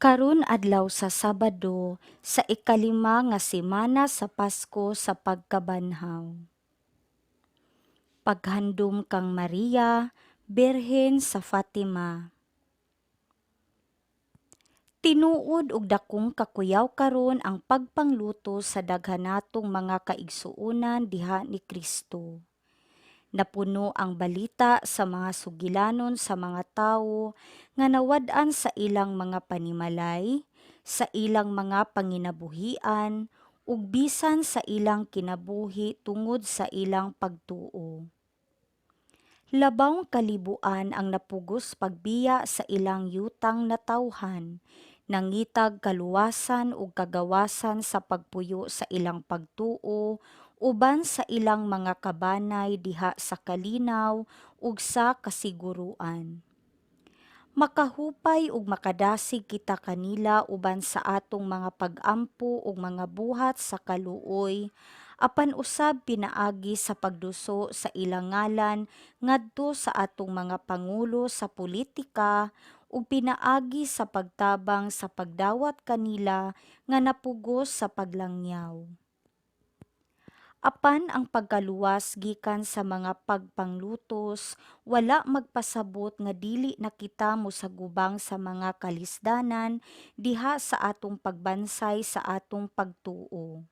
Karon adlaw sa Sabado sa ikalima nga semana sa Pasko sa pagkabanhaw. Paghandom kang Maria, Birhen sa Fatima. Tinuod og dakong kakuyaw karon ang pagpanglutos sa daghan natong mga kaigsuonan diha ni Kristo. Napuno ang balita sa mga sugilanon sa mga tawo nga nawad-an sa ilang mga panimalay, sa ilang mga panginabuhian, ug bisan sa ilang kinabuhi tungod sa ilang pagtuo. Labawng kalibuan ang napugos pagbiya sa ilang yutang natawhan, nangitag kaluwasan ug kagawasan sa pagpuyo sa ilang pagtuo uban sa ilang mga kabanay diha sa kalinaw ug sa kasiguruan. Makahupay ug makadasig kita kanila uban sa atong mga pag-ampo ug mga buhat sa kaluoy, apan usab pinaagi sa pagduso sa ilang ngalan ngadto sa atong mga pangulo sa politika ug pinaagi sa pagtabang sa pagdawat kanila nga napugos sa paglangyaw. Apan ang pagkaluwas gikan sa mga pagpanglutos wala magpasabot nga dili na kita mosagubang sa mga kalisdanan diha sa atong pagbansay sa atong pagtuo.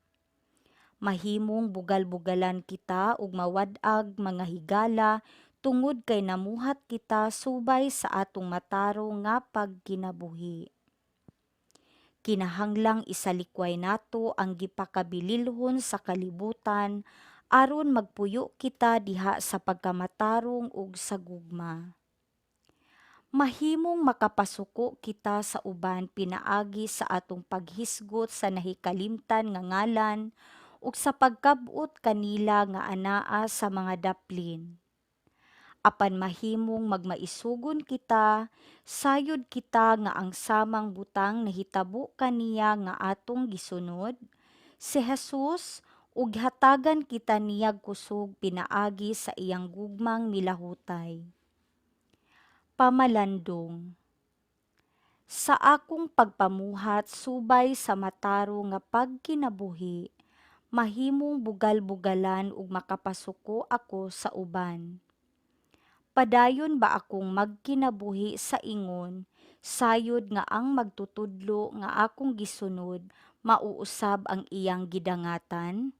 Mahimong bugal-bugalan kita ug mawad-ag mga higala tungod kay namuhat kita subay sa atong matarong nga pagkinabuhi. Kinahanglang isalikway nato ang gipakabililhon sa kalibutan aron magpuyo kita diha sa pagkamatarong ug sa gugma. Mahimong makapasuko kita sa uban pinaagi sa atong paghisgot sa nahikalimtan nga ngalan ug sa pagkab-ot kanila nga anaa sa mga daplin. Apan mahimong magmaisugon kita sayod kita nga ang samang butang nahitabo kaniya nga atong gisunod, si Jesus, ug hatagan kita niyag kusog pinaagi sa iyang gugmang milahutay. Pamalandong. Sa akong pagpamuhat subay sa matarong nga pagkinabuhi, mahimong bugal-bugalan ug makapasuko ako sa uban. Padayon ba akong magkinabuhi sa ingon sayod nga ang magtutudlo nga akong gisunod mao usab ang iyang gidangatan?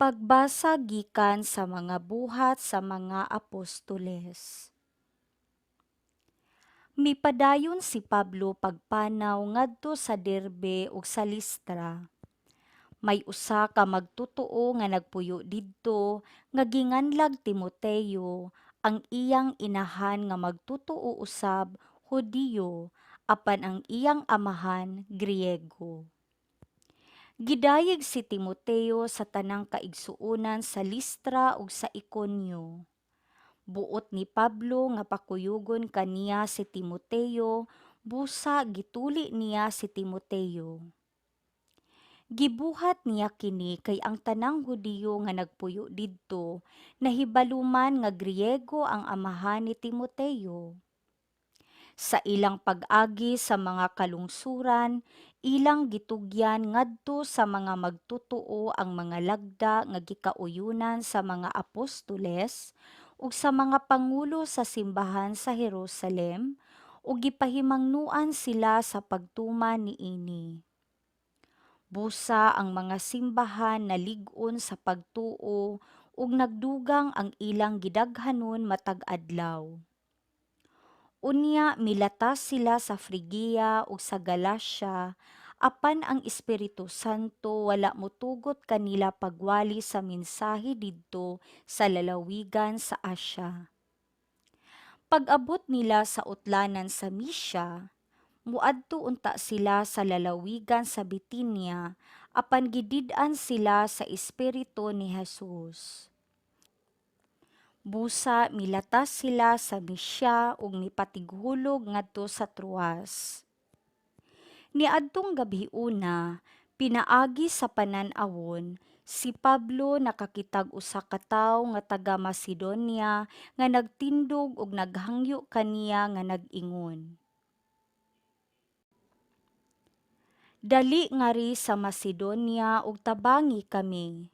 Pagbasa gikan sa mga Buhat sa mga Apostoles. Mipadayon si Pablo pagpanaw ngadto sa Derbe ug sa Listra. May usa ka magtotoo nga nagpuyo didto nga ginganlag Timoteo. Ang iyang inahan nga magtotoo usab Hudiyo, apan ang iyang amahan Griego. Gidayeg si Timoteo sa tanang kaigsuonan sa Listra ug sa Iconio. Buot ni Pablo nga pakuyugon kaniya si Timoteo, busa gituli niya si Timoteo. Gibuhat niya kini kay ang tanang Hudiyo nga nagpuyo didto nahibalo man nga Griego ang amahan ni Timoteo. Sa ilang pag-agi sa mga kalungsuran, ilang gitugyan ngadto sa mga magtotoo ang mga lagda nga gikauyunan sa mga apostoles ug sa mga pangulo sa simbahan sa Jerusalem, ug gipahimangnoan sila sa pagtuman niini. Busa ang mga simbahan nalig-on sa pagtuo ug nagdugang ang ilang gidaghanon matag adlaw. Unya milatas sila sa Frigia ug sa Galacia, apan ang Espiritu Santo wala motugot kanila pagwali sa mensahe didto sa lalawigan sa Asia. Pag-abot nila sa utlanan sa Mysia, muadto unta sila sa lalawigan sa Bitinia, apan gidid-an sila sa Espiritu ni Jesus. Busa milatas sila sa Mysia ug mipatighulob ngadto sa Troas. Niadtong gabhiona, pinaagi sa panan-awon, si Pablo nakakitag usa ka tawo nga taga Macedonia nga nagtindog ug naghangyo kaniya nga nag-ingon, Dali ngari sa Macedonia ug tabangi kami."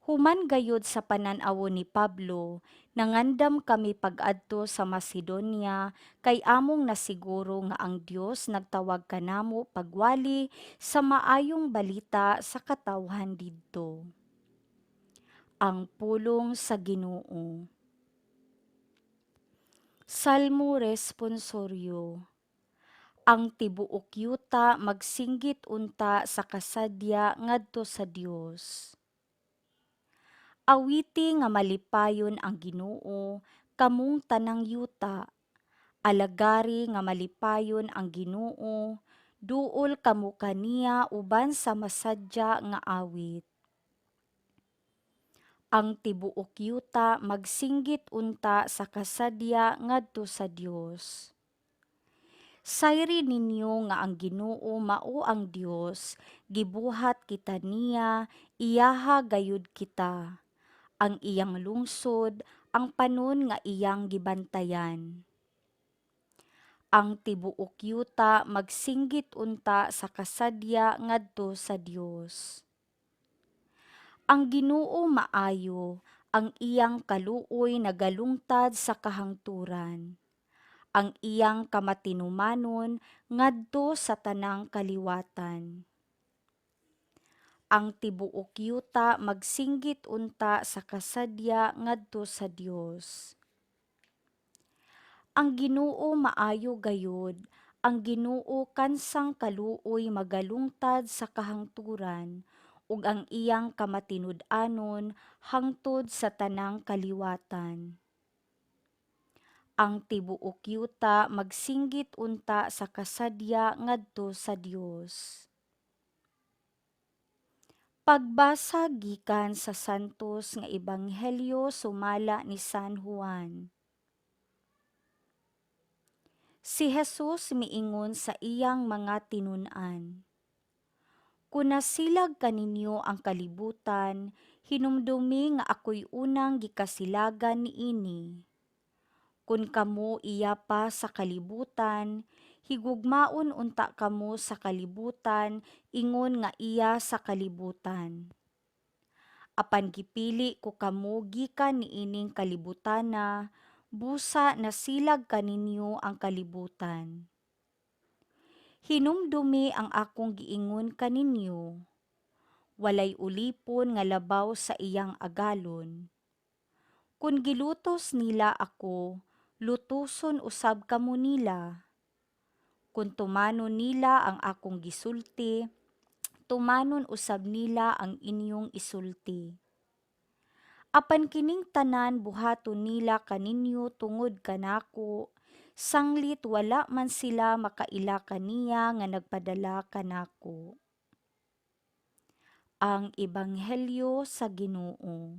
Human gayud sa panan-awon ni Pablo, nangandam kami pag-adto sa Macedonia kay among nasiguro nga ang Dios nagtawag kanamo pagwali sa Maayong Balita sa katawhan didto. Ang pulong sa Ginoo. Salmo Responsoryo. Ang tibuok yuta magsinggit unta sa kasadya ngadto sa Dios. Awiti nga malipayon ang Ginoo, kamong tanang yuta. Alagari nga malipayon ang Ginoo, duol kamo kaniya uban sa masadya nga awit. Ang tibuok yuta magsinggit unta sa kasadya ngadto sa Dios. Sayri ninyo nga ang Ginoo mao ang Dios, gibuhat kita niya, iyaha gayud kita. Ang iyang lungsod, ang panon nga iyang gibantayan. Ang tibuok yuta magsinggit unta sa kasadya ngadto sa Dios. Ang Ginoo maayo, ang iyang kaluoy nagalungtad sa kahangturan. Ang iyang kamatinumanon ngadto sa tanang kaliwatan. Ang tibuok yuta magsinggit unta sa kasadya ngadto sa Dios. Ang Ginoo maayo gayud, ang Ginoo kansang kaluoy magalungtad sa kahangturan, ug ang iyang kamatinud-anon hangtod sa tanang kaliwatan. Ang tibuok yuta magsinggit unta sa kasadya ngadto sa Dios. Pagbasa gikan sa Santos nga Ebanghelyo sumala ni San Juan. Si Jesus miingon sa iyang mga tinun-an, "Kun nasilag kaninyo ang kalibutan, hinumdumi nga ako'y unang gikasilagan niini. Kun kamo iya pa sa kalibutan, higugmaon unta kamo sa kalibutan ingon nga iya sa kalibutan. Apan gipili ko kamo gikan niining kalibutana, busa nasilag kaninyo ang kalibutan. Hinumdumi ang akong giingon kaninyo, walay ulipon nga labaw sa iyang agalon. Kun gilutos nila ako, lutoson usab kamo nila. Kun tumanon nila ang akong gisulti, tumanon usab nila ang inyong isulti. Apan kining tanan buhaton nila kaninyo tungod kanako, sanglit wala man sila makaila kaniya nga nagpadala kanako." Ang Ebanghelyo sa Ginoo.